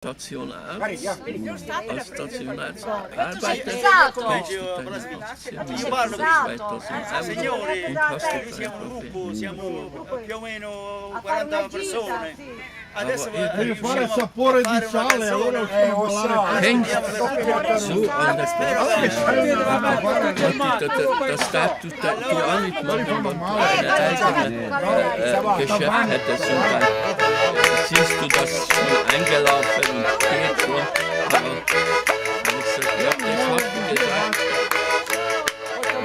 Stationarzt, als Stationarzt gearbeitet, kriegst du deine Aktie 2000 Euro und hast du kein Problem. Siamo più o meno 40 persone. Adesso Devi fare sapore di sale, allora Hängt so an der Beziehung. Das darfst du, du auch nicht machen, wenn du ein eigenes äh, Geschäft hättest und dann siehst du das schon eingelaufen und geht schon. Aber hab ich gesagt, ja, das hast du gesagt.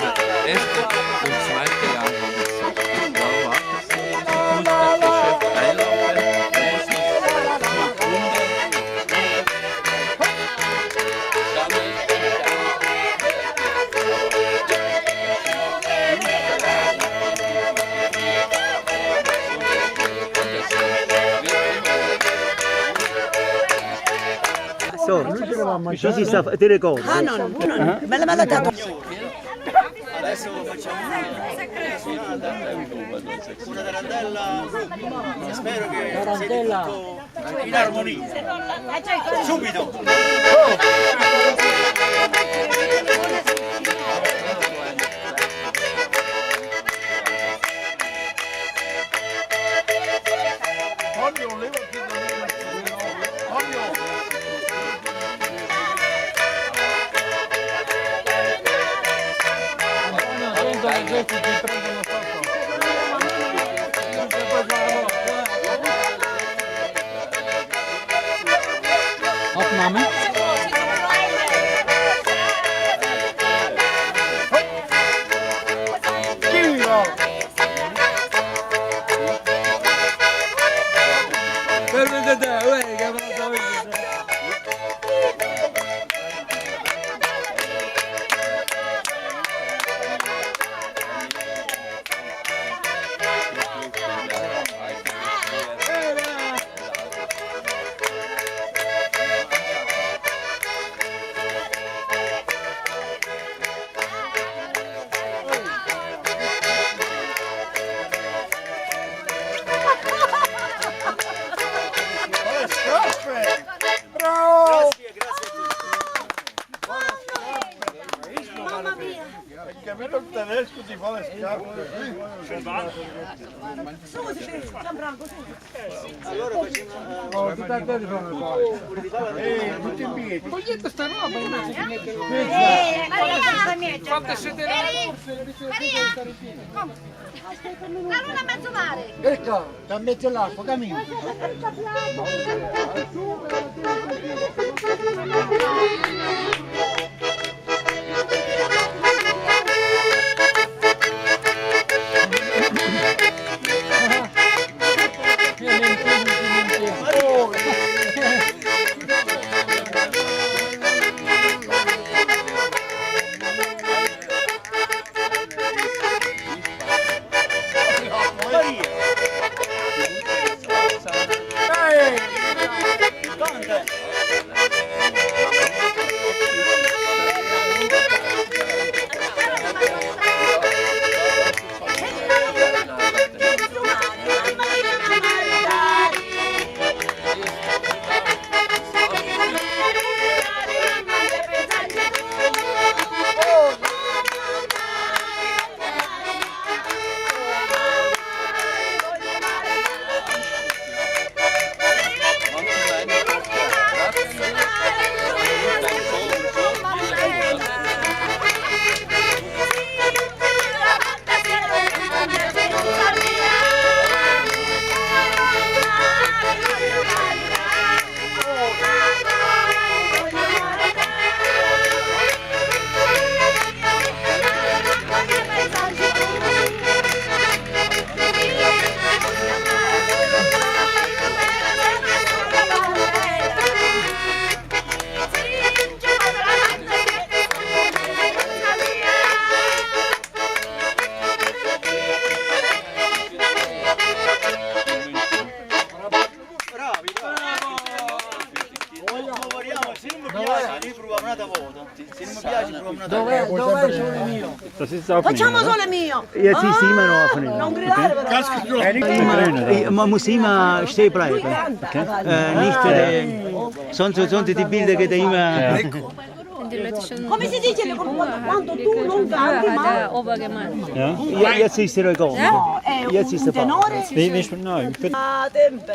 Das erste und zweite Jahr habe ich gesagt, warum war das so? Ich muss das Geschäft einlaufen, muss noch viel Kunden sammeln und dann So, così sta, ti ricordi? Ah no, no, me l'ha dato. Adesso facciamo una tarantella e spero che siete tutto in armonia. Subito! Tonio, levati da lì. Tonio. Attento che questi ti prendono sotto. Aufnahme. Grazie, grazie a tutti. Mamma mia. Hai capito il tedesco ti fa le scarpe. Su, Gianfranco, su. Allora facciamo Oh, tutte e te ti fanno fare. Eh, tutti in piedi. Togliete sta roba invece di mettere Eh, Maria! Fate sedere la borsa invece di Maria! stare in piedi. La luna a mezzo mare! Ecco, da mezzo all'acqua, cammino. Maria! Canta! Bravi, bravi! Lavoriamo, se non mi piace, riproviamo un'altra volta. Se non mi piace, proviamo un'altra volta. Dov'è il sole mio? Das ist auch Facciamo sole mio. Jetzt ist immer noch aufnehmen. Non gridare però. Man muss immer stehen bleiben. Canta. Äh, nicht, äh, Oh. Sonst, sonst die Bilder geht immer. Come si dice quando, quando tu non canti ma Ja, jetzt ist er egal. no, è Jetzt ist un er tenore Wie, wie, no, Ah, tempe.